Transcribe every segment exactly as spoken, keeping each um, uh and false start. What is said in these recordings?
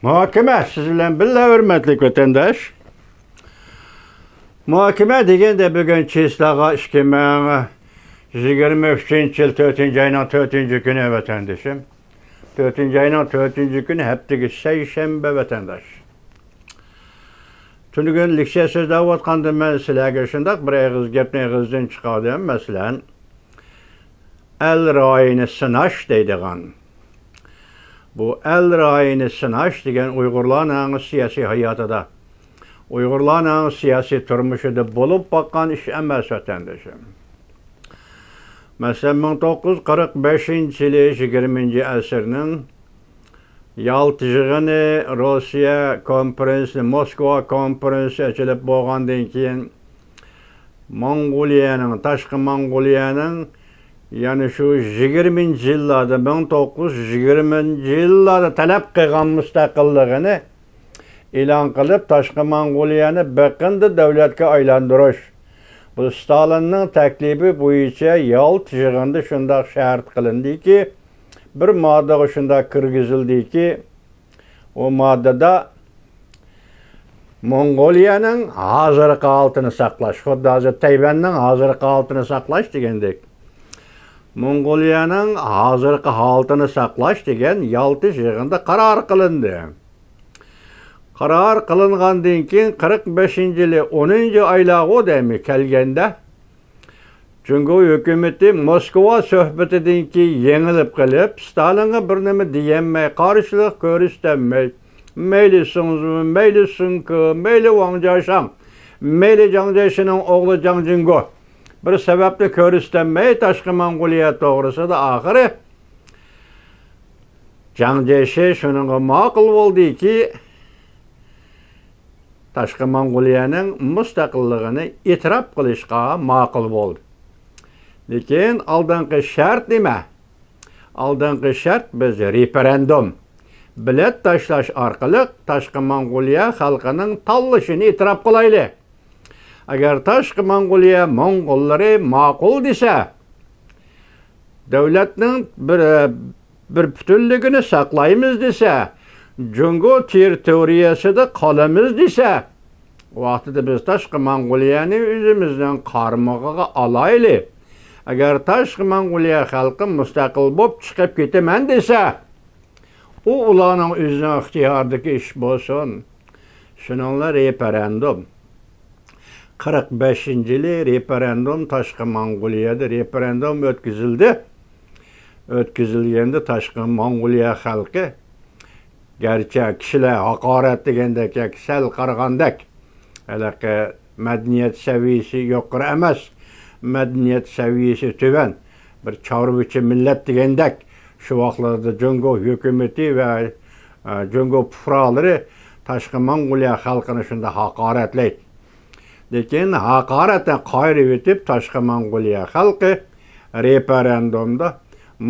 مۇھاكىمە سىز بىلەن بىللە، ھۆرمەتلىك ۋەتەنداش. مۇھاكىمە دېگەندە بۈگۈن چىسلاغا ئىككى مىڭ يىگىرمە ئۈچىنچى يىل تۆتىنچى ئاينىڭ تۆتىنچى كۈنى ۋەتەندىشىم. تۆتىنچى ئاينىڭ تۆتىنچى كۈنى ھەپتىگە سەيشەنبە ۋەتەنداش. تۈنۈگۈن لېكسىيە سۆزلەۋاتقاندا مەن سىلەرگە شۇنداق بىر ئېغىز گەپنى ئېغىزدىن چىقاردىم، مەسىلەن، ئەل رايىنى سىناش دەيدىغان. بۇ ئەل رايىنى سىناش دېگەن ئۇيغۇرلارنىڭ سىياسىي ھاياتىدا، ئۇيغۇرلارنىڭ سىياسىي تۇرمۇشىدا بولۇپ باققان ئىش ئەمەس، ۋەتەندىشىم. مەسىلەن، مىڭ توققۇز يۈز قىرىق بەشىنچى يىلى يىگىرمىنچى ئەسىرنىڭ يالتا يىغىنى، روسىيە كونفېرېنسىيە، موسكۋا كونفېرېنسىيە ئېچىلىپ بولغاندىن كېيىن، موڭغۇلىيەنىڭ، تاشقى موڭغۇلىيەنىڭ يەنە شۇ يىگىرمىنچى يىللاردا، مىڭ توققۇز يۈز يىگىرمىنچى يىللاردا تەلەپ قىلغان مۇستەقىللىقىنى ئېلان قىلىپ، تاشقى موڭغۇلىيەنى بېقىندى دۆلەتكە ئايلاندۇرۇش. بۇ ستالىننىڭ تەكلىپى بويىچە يالتا يىغىندا شۇنداق شەرت قىلىندىكى، بىر ماددىغا شۇنداق كىرگۈزۈلدىكى، ئۇ ماددىدا موڭغۇلىيەنىڭ ھازىرقى ھالىتىنى ساقلاش، خۇددى ھازىر تەيۋەننىڭ ھازىرقى ھالىتىنى ساقلاش دېگەندەك، موڭغۇلىيەنىڭ ھازىرقى ھالىتىنى ساقلاش دېگەن يالتا يىغىندا قارار قىلىندى. قارار قىلىنغاندىن كېيىن، قىرىق بەشىنچى يىلى ئونىنچى ئايلارغۇ دەيمەن كەلگەندە، جۇڭگو ھۆكۈمىتى موسكۋا سۆھبىتىدىن كېيىن يېڭىلىپ قېلىپ، ستالىنغا بىر نېمە دېيەلمەي، قارشىلىق كۆرسىتەلمەي، مەيلى سىڭزۇ، مەيلى سىڭكې، مەيلى ۋاڭ جياشاڭ، مەيلى جاڭ جيېشىنىڭ ئوغلى جاڭ جىڭگو بىر سەۋەبنى كۆرسىتەلمەي، تاشقى موڭغۇلىيە توغرىسىدا ئاخىرى جاڭ جيېشى شۇنىڭغا ماقۇل بولدىكى، تاشقى موڭغۇلىيەنىڭ مۇستەقىللىقىنى ئېتىراپ قىلىشقا ماقۇل بولدى. لېكىن ئالدىنقى شەرت نېمە؟ ئالدىنقى شەرت، بىز رېفېرېندۇم، بېلەت تاشلاش ئارقىلىق تاشقى موڭغۇلىيە خەلقىنىڭ تاللىشىنى ئېتىراپ قىلايلى. ئەگەر تاشقى موڭغۇلىيە موڭغۇللىرى ماقۇل دېسە، دۆلەتنىڭ بىر، بىر پۈتۈنلۈكىنى ساقلايمىز دېسە، جۇڭگو تېررىتورىيەسىدە قالىمىز دېسە، ۋاقتىدا بىز تاشقى موڭغۇلىيەنى ئۆزىمىزنىڭ قارمىقىغا ئالايلى. ئەگەر تاشقى موڭغۇلىيە خەلقى مۇستەقىل بولۇپ چىقىپ كېتىمەن دېسە، ئۇ ئۇلارنىڭ ئۆزىنىڭ ئىختىيارىدىكى ئىش بولسۇن. شۇنىڭلا رېفېرېندۇم. قىرىق بەشىنچى يىلى رېفېرېندۇم، تاشقى موڭغۇلىيەدە رېفېرېندۇم ئۆتكۈزۈلدى. ئۆتكۈزۈلگەندە تاشقى موڭغۇلىيە خەلقى، گەرچە كىشىلەر ھاقارەتلىگەندەك ياكى سەل قارىغاندەك، ھېلىقى مەدەنىيەت سەۋىيىسى يۇقىرى ئەمەس، مەدەنىيەت سەۋىيىسى تۆۋەن، بىر چارۋىچى مىللەت دېگەندەك، شۇ ۋاقىتلاردا جۇڭگو ھۆكۈمىتى ۋە، ئە، جۇڭگو پۇقرالىرى تاشقى موڭغۇلىيە خەلقىنى شۇنداق ھاقارەتلەيدۇ. لېكىن ھاقارەتنى قايرىۋېتىپ، تاشقى موڭغۇلىيە خەلقى رېفېرېندۇمدا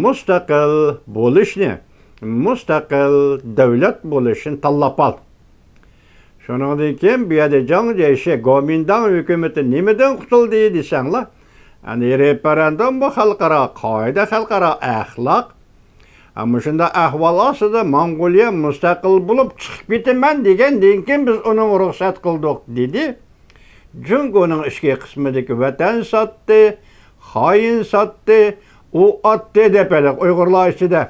مۇستەقىل بولۇشنى، مۇستەقىل دۆلەت بولۇشنى تاللاپ ئالدى. شۇنىڭدىن كېيىن بۇ يەردە جاڭ جيېشى، گومىنداڭ ھۆكۈمىتى نېمىدىن قۇتۇلدى دېسەڭلار، يەنى رېفېرېندۇم بۇ خەلقئارا قائىدە، خەلقئارا ئەخلاق. ھە، مۇشۇنداق ئەھۋال ئاستىدا موڭغۇلىيە مۇستەقىل بولۇپ چىقىپ كېتىمەن دېگەندىن كېيىن بىز ئۇنىڭغا رۇخسەت قىلدۇق دېدى. جۇڭگونىڭ ئىچكى قىسمىدىكى ۋەتەن ساتتى، خائىن ساتتى، ئۇ ئاتتى دەپ ھېلىقى ئۇيغۇرلار ئىچىدە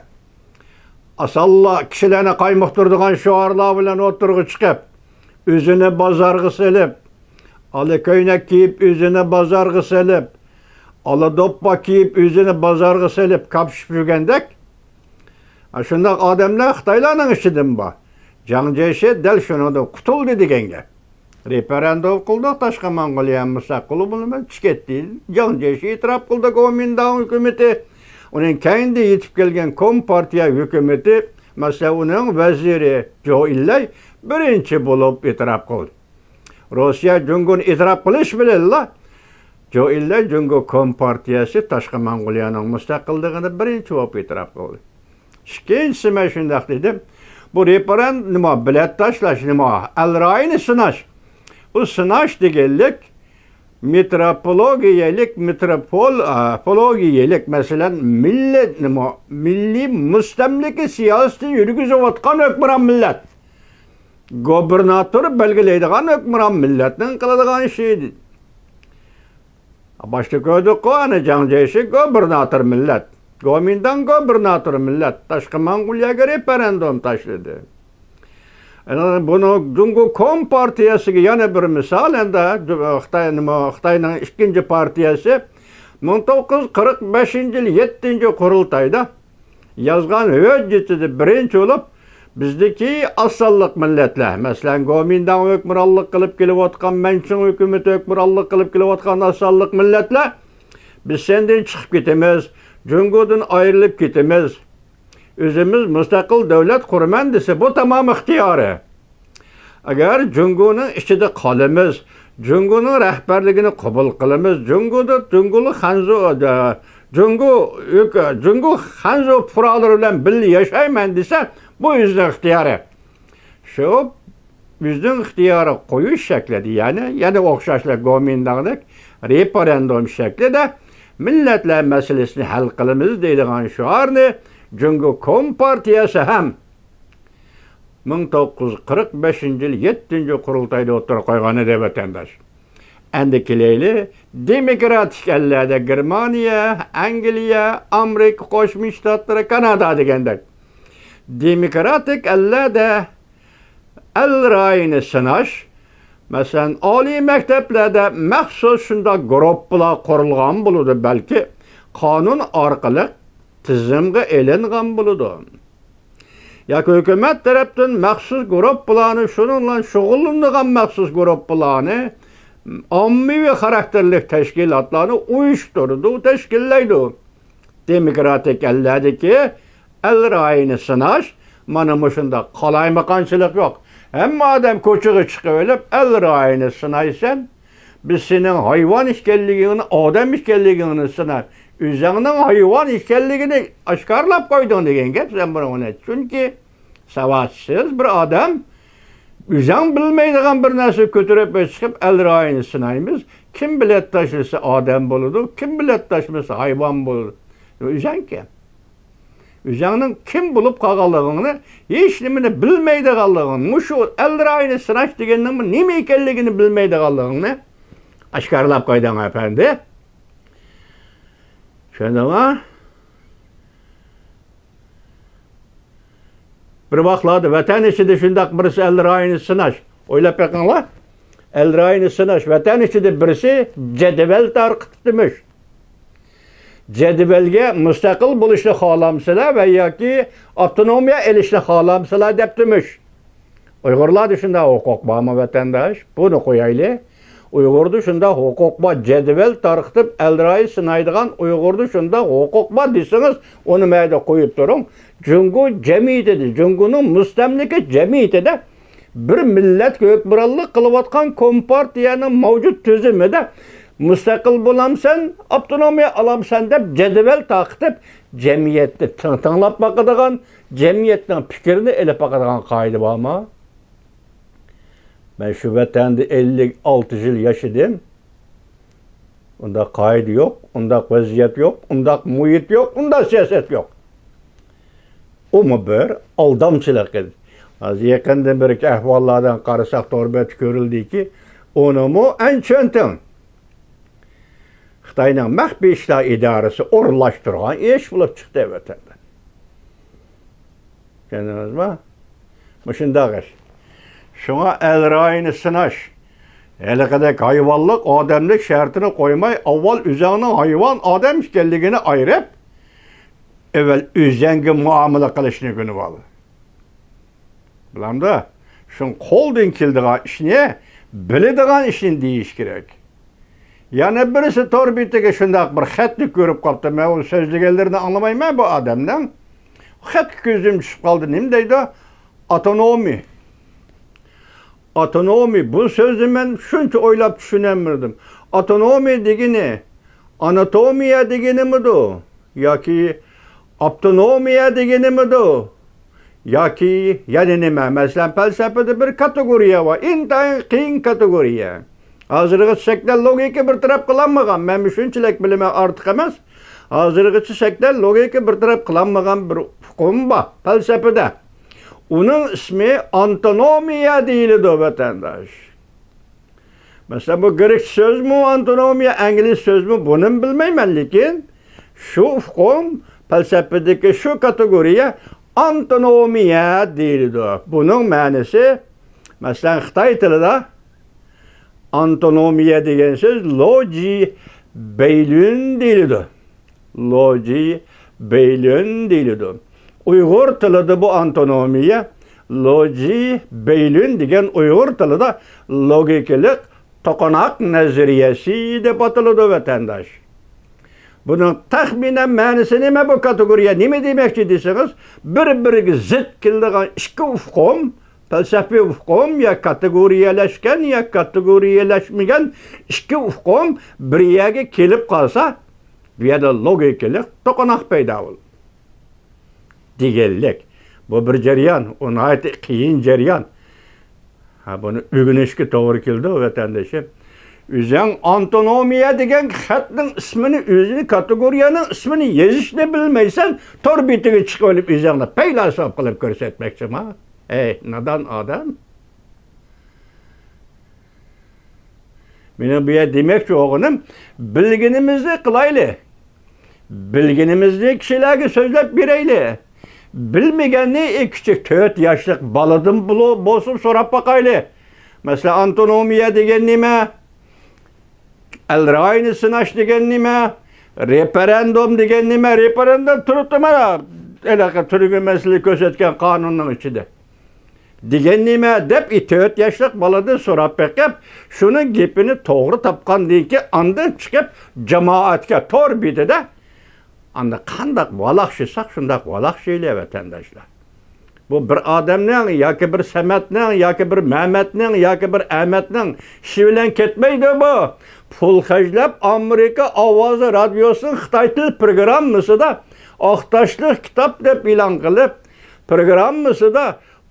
ئاسانلا كىشىلەرنى قايمۇقتۇرىدىغان شوئارلار بىلەن ئوتتۇرىغا چىقىپ، ئۆزىنى بازارغا سېلىپ، ئالا كۆينەك كىيىپ، ئۆزىنى بازارغا سېلىپ، ئالا دوپپا كىيىپ، ئۆزىنى بازارغا سېلىپ، كاپشىپ يۈرگەندەك، ئاشۇنداق ئادەملەر خىتايلارنىڭ ئىچىدىمۇ بار. جاڭ جيېشى دەل شۇنىڭدىن قۇتۇلدى دېگەن گەپ. رېفېرېندۇم قىلدۇق، تاشقى موڭغۇلىيە مۇستەقىل بولىمەن، چىقىپ كەتتى. جاڭ جيېشى ئېتىراپ قىلدى، گومىنداڭ ھۆكۈمىتى. ئۇنىڭ كەينىدىن يېتىپ كەلگەن كومپارتىيە ھۆكۈمىتى، مەسىلەن، ئۇنىڭ ۋەزىرى جو ئىنلەي بىرىنچى بولۇپ ئېتىراپ قىلدى. روسىيە جۇڭگونى ئېتىراپ قىلىش بىلەنلا، جو ئىنلەي جۇڭگو كومپارتىيەسى تاشقى موڭغۇلىيەنىڭ مۇستەقىللىقىنى بىرىنچى بولۇپ ئېتىراپ قىلدى. ئىككىنچىسى، مەن شۇنداق دېدىم، بۇ رېفېرېندۇم نېمە، بېلەت تاشلاش نېمە، ئەل رايىنى سىناش. ئۇ سىناش دېگەنلىك مېتروپولوگىيەلىك، مېتروپول-، ئا، پولوگىيەلىك، مەسىلەن، مىللەت نېمە، مىللىي مۇستەملىكە سىياسىتىنى يۈرگۈزۈۋاتقان ھۆكۈمران مىللەت. گوبىرناتور بەلگىلەيدىغان ھۆكۈمران مىللەتنىڭ قىلىدىغان ئىشى. باشتا كۆردۇققۇ، ئەنە جاڭ جيېشى گوبىرناتور مىللەت. گومىنداڭ گوبىرناتور مىللەت. تاشقى موڭغۇلىيەگە رېفېرېندۇم تاشلىدى. ئەنە بۇنى جۇڭگو كومپارتىيەسىگە يەنە بىر مىسال، ئەندى خىتاي، نېمە، خىتاينىڭ ئىككىنچى پارتىيەسى مىڭ توققۇز يۈز قىرىق بەشىنچى يىل يەتتىنچى قۇرۇلتايدا يازغان ھۆججىتىدە بىرىنچى بولۇپ، بىزدىكى ئاز سانلىق مىللەتلەر، مەسىلەن، گومىنداڭ ھۆكۈمرانلىق قىلىپ كېلىۋاتقان، مەنچىڭ ھۆكۈمىتى ھۆكۈمرانلىق قىلىپ كېلىۋاتقان ئاز سانلىق مىللەتلەر، بىز سەندىن چىقىپ كېتىمىز، جۇڭگودىن ئايرىلىپ كېتىمىز، ئۆزىمىز مۇستەقىل دۆلەت قۇرىمەن دېسە، بۇ تامام ئىختىيارى. ئەگەر جۇڭگونىڭ ئىچىدە قالىمىز، جۇڭگونىڭ رەھبەرلىكىنى قوبۇل قىلىمىز، جۇڭگودا، جۇڭگولۇق خەنزۇ، جۇڭگو، جۇڭگو خەنزۇ پۇقرالىرى بىلەن بىللە ياشايمەن دېسە، بۇ ئۆزىنىڭ ئىختىيارى. شۇ ئۆزىنىڭ ئىختىيارى قويۇش شەكلىدە، يەنى يەنە ئوخشاشلا گومىنداڭدەك رېفېرېندۇم شەكلىدە مىللەتلەر مەسىلىسىنى ھەل قىلىمىز دەيدىغان شوئارنى جۇڭگو كومپارتىيەسى ھەم مىڭ توققۇز يۈز قىرىق بەشىنچى يىل يەتتىنچى قۇرۇلتايدا ئوتتۇرىغا قويغان ئىدى، ۋەتەنداش. ئەندى كېلەيلى، دېموكراتىك ئەللەردە، گېرمانىيە، ئەنگلىيە، ئامېرىكا قوشما شتاتلىرى، كانادا دېگەندەك، دېموكراتىك ئەللەردە ئەل رايىنى سىناش، مەسىلەن، ئالىي مەكتەپلەردە مەخسۇس شۇنداق گۇرۇپپىلار قۇرۇلغان بولىدۇ، بەلكى قانۇن ئارقىلىق تىزىمغا ئېلىنغان بولىدۇ. ياكى ھۆكۈمەت تەرەپتىن مەخسۇس گۇرۇپپىلارنى، شۇنىڭ بىلەن شۇغۇللىنىدىغان مەخسۇس گۇرۇپپىلارنى ئاممىۋى خاراكتېرلىك تەشكىلاتلارنى ئۇيۇشتۇرىدۇ، تەشكىللەيدۇ. دېموكراتىك ئەللەردىكى ئەل رايىنى سىناش، مانا مۇشۇنداق قالايمىقانچىلىق يوق. ھەممە ئادەم كوچىغا چىقىۋېلىپ، ئەل رايىنى سىنايسەن. بىز سېنىڭ ھايۋان ئىكەنلىكىڭنى، ئادەم ئىكەنلىكىڭنى سىناي. ئۆزۈڭنىڭ ھايۋان ئىكەنلىكىنى ئاشكارىلاپ قويدۇڭ دېگەن گەپ سەن بۇنىڭغا. چۈنكى ساۋاتسىز بىر ئادەم، ئۆزۈڭ بىلمەيدىغان بىر نەرسە كۆتۈرۈپ چىقىپ، ئەل رايىنى سىنايمىز. كىم بېلەت تاشلىسا ئادەم بولىدۇ، كىم بېلەت تاشلىمىسا ھايۋان بولىدۇ. ئۆزۈڭكى. ئۆزۈڭنىڭ كىم بولۇپ قالغانلىقىڭنى، ھېچ نېمىنى بىلمەيدىغانلىقىڭنى، مۇشۇ ئەل رايىنى سىناش دېگەننىڭ نېمە ئىكەنلىكىنى بىلمەيدىغانلىقىڭنى ئاشكارىلاپ قويدۇڭ، ئەپەندى. چۈشەندىڭمۇ؟ بىر ۋاقىتلاردا ۋەتەن ئىچىدە شۇنداق بىرسى ئەل رايىنى سىناش. ئويلاپ بېقىڭلار. ئەل رايىنى سىناش، ۋەتەن ئىچىدە بىرسى جەدۋەل تارقىتىپتىمىش. جەدۋەلگە مۇستەقىل بولۇشنى خالامسىلەر ۋە ياكى ئاپتونومىيە ئېلىشنى خالامسىلەر دەپتىمىش. ئۇيغۇرلاردا شۇنداق ھوقۇق بارمۇ، ۋەتەنداش؟ بۇنى قويايلى. ئۇيغۇردا شۇنداق ھوقۇق بار، جەدۋەل تارقىتىپ، ئەل رايى سىنايدىغان ئۇيغۇردا شۇنداق ھوقۇق بار دېسىڭىز، ئۇنى مەيدە قويۇپ تۇرۇڭ. جۇڭگو جەمئىيىتىدە، جۇڭگونىڭ مۇستەملىكە جەمئىيىتىدە بىر مىللەت ھۆكۈمرانلىق قىلىۋاتقان كومپارتىيەنىڭ مەۋجۇت تۈزۈمىدە مۇستەقىل بولامسەن، ئاپتونومىيە ئالامسەن دەپ جەدۋەل تارقىتىپ، جەمئىيەتنى تىڭ-، تىڭلاپ باقىدىغان، جەمئىيەتنىڭ پىكرىنى ئېلىپ باقىدىغان قائىدە بارمۇ؟ مەن شۇ ۋەتەندە ئەللىك ئالتە يىل ياشىدىم. ئۇنداق قائىدە يوق، ئۇنداق ۋەزىيەت يوق، ئۇنداق مۇھىت يوق، ئۇنداق سىياسەت يوق. ئۇمۇ بىر ئالدامچىلىق ئىدى. ھازىر يېقىندىن بېرىكى ئەھۋاللاردىن قارىساق، تور بەتتە كۆرۈلدىكى، ئۇنىمۇ ئەن چۈەنتىڭ خىتاينىڭ مەخپىي ئىشلار ئىدارىسى ئورۇنلاشتۇرغان ئىش بولۇپ چىقتى ۋەتەندە. چۈشەندىڭىزمۇ؟ مۇشۇنداق ئىش. شۇڭا ئەل رايىنى سىناش، ھېلىقىدەك ھايۋانلىق، ئادەملىك شەرتىنى قويماي، ئاۋۋال ئۆزۈڭنىڭ ھايۋان، ئادەم ئىكەنلىكىنى ئايرىپ، ئەۋۋەل ئۆزۈڭگە مۇئامىلە قىلىشنى ئۆگىنىۋال. بىلەمدۇ؟ شۇڭا قولدىن كېلىدىغان ئىشنى، بىلىدىغان ئىشنى دېيىش كېرەك. يەنە بىرسى تور بېتىگە شۇنداق بىر خەتنى كۆرۈپ قاپتۇ. مەن ئۇ سۆزلىگەنلىرىنى ئاڭلىمايمەن بۇ ئادەمنىڭ. خەتكە كۆزۈم چۈشۈپ قالدى. نېمە دەيدۇ؟ ئاپتونومىي. ئاپتونومىي. بۇ سۆزنى مەن شۇنچە ئويلاپ چۈشىنەلمىدىم. ئاپتونومىي دېگىنى ئاناتومىيە دېگىنىمىدۇ؟ ياكى ئاپتونومىيە دېگىنىمىدۇ؟ ياكى يەنە نېمە؟ مەسىلەن، پەلسەپىدە بىر كاتېگورىيە بار، ئىنتايىن قىيىن كاتېگورىيە. ھازىرغىچە سەكتە لوگىكا بىر تەرەپ قىلالمىغان. مەن شۇنچىلىك بىلىمەن، ئارتۇق ئەمەس. ھازىرغىچە سەكتە لوگىكا بىر تەرەپ قىلالمىغان بىر ئۇقۇم بار پەلسەپىدە. ئۇنىڭ ئىسمى ئانتونومىيە دېيىلىدۇ، ۋەتەنداش. مەسىلەن، بۇ گرېك سۆزمۇ ئانتونومىيە، ئىنگلىز سۆزمۇ، بۇنىمۇ بىلمەيمەن، لېكىن شۇ ئۇقۇم، پەلسەپىدىكى شۇ كاتېگورىيە ئانتونومىيە دېيىلىدۇ. بۇنىڭ مەنىسى، مەسىلەن، خىتاي تىلىدا ئانتونومىيە دېگەن سۆز لوجى بەيلۈن دېيىلىدۇ. لوجى بەيلۈن دېيىلىدۇ. ئۇيغۇر تىلىدا بۇ ئانتونومىيە لوجى بەيلۈن دېگەن ئۇيغۇر تىلىدا لوگىكىلىق توقۇناق نەزەرىيەسى دەپ ئاتىلىدۇ، ۋەتەنداش. بۇنىڭ تەخمىنەن مەنىسى نېمە، بۇ كاتېگورىيە نېمە دېمەكچى دېسىڭىز، بىر-بىرىگە زىت كېلىدىغان ئىككى ئۇقۇم، پەلسەپىۋى ئۇقۇم يا كاتېگورىيەلەشكەن يا كاتېگورىيەلەشمىگەن ئىككى ئۇقۇم بىر يەرگە كېلىپ قالسا، بۇ يەردە لوگىكىلىق توقۇناق پەيدا بولىدۇ دېگەنلىك. بۇ بىر جەريان، ئۇ ناھايىتى قىيىن جەريان. ھە، بۇنى ئۆگىنىشكە توغرا كېلىدۇ، ۋەتەندىشىم. ئۆزۈڭ ئانتونومىيە دېگەن خەتنىڭ ئىسمىنى، ئۆزىنى كاتېگورىيەنىڭ ئىسمىنى يېزىشنى بىلمەيسەن، تور بېتىگە چىقىۋېلىپ ئۆزۈڭنى پەيلاسوپ قىلىپ كۆرسەتمەكچىما؟ ئەي، نادان ئادەم! مېنىڭ بۇ يەردە دېمەكچى بولغىنىم، بىلگىنىمىزنى قىلايلى. بىلگىنىمىزنى كىشىلەرگە سۆزلەپ بېرەيلى. بىلمىگەننى، ئى، كىچىك تۆت ياشلىق بالىدىن بولۇ-، بولسۇن سوراپ باقايلى. مەسىلەن، ئانتونومىيە دېگەن نېمە؟ ئەل رايىنى سىناش دېگەن نېمە؟ رېفېرېندۇم دېگەن نېمە؟ رېفېرېندۇم تۇرۇپتۇ مانا، ھېلىقى تۈرگە مەسىلە كۆرسەتكەن قانۇننىڭ ئىچىدە. دېگەن نېمە دەپ، ئى، تۆت ياشلىق بالىدىن سوراپ بېقىپ، شۇنىڭ گېپىنى توغرا تاپقاندىن كېيىن، ئاندىن چىقىپ جامائەتكە، تور بېتىدە ئاندا قانداق ۋالاقشىساق، شۇنداق ۋالاقشىيلى، ۋەتەنداشلار. بۇ بىر ئادەمنىڭ ياكى بىر سەمەتنىڭ ياكى بىر مەمەتنىڭ ياكى بىر ئەمەتنىڭ ئىشى بىلەن كەتمەيدۇ بۇ. پۇل خەجلەپ، ئامېرىكا ئاۋازى رادىيوسىنىڭ خىتاي تىل پروگراممىسىدا ئاق تاشلىق كىتاب دەپ ئېلان قىلىپ، پروگراممىسىدا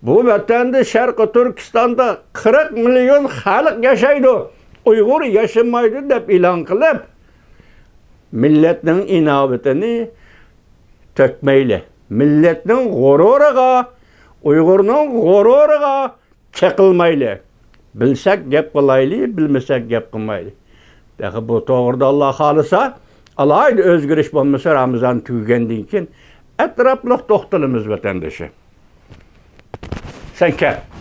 بۇ ۋەتەندە، شەرقىي تۈركىستاندا قىرىق مىليون خەلق ياشايدۇ، ئۇيغۇر ياشىمايدۇ دەپ ئېلان قىلىپ، مىللەتنىڭ ئىناۋىتىنى تۆكمەيلى. مىللەتنىڭ غۇرۇرىغا، ئۇيغۇرنىڭ غۇرۇرىغا چېقىلمايلى. بىلسەك گەپ قىلايلى، بىلمىسەك گەپ قىلمايلى. تېخى بۇ توغرىدا ئاللا خالىسا، ئالاھىدە ئۆزگىرىش بولمىسا، رامىزان تۈگىگەندىن كېيىن ئەتراپلىق توختىلىمىز، ۋەتەندىشىم. سەن كەل.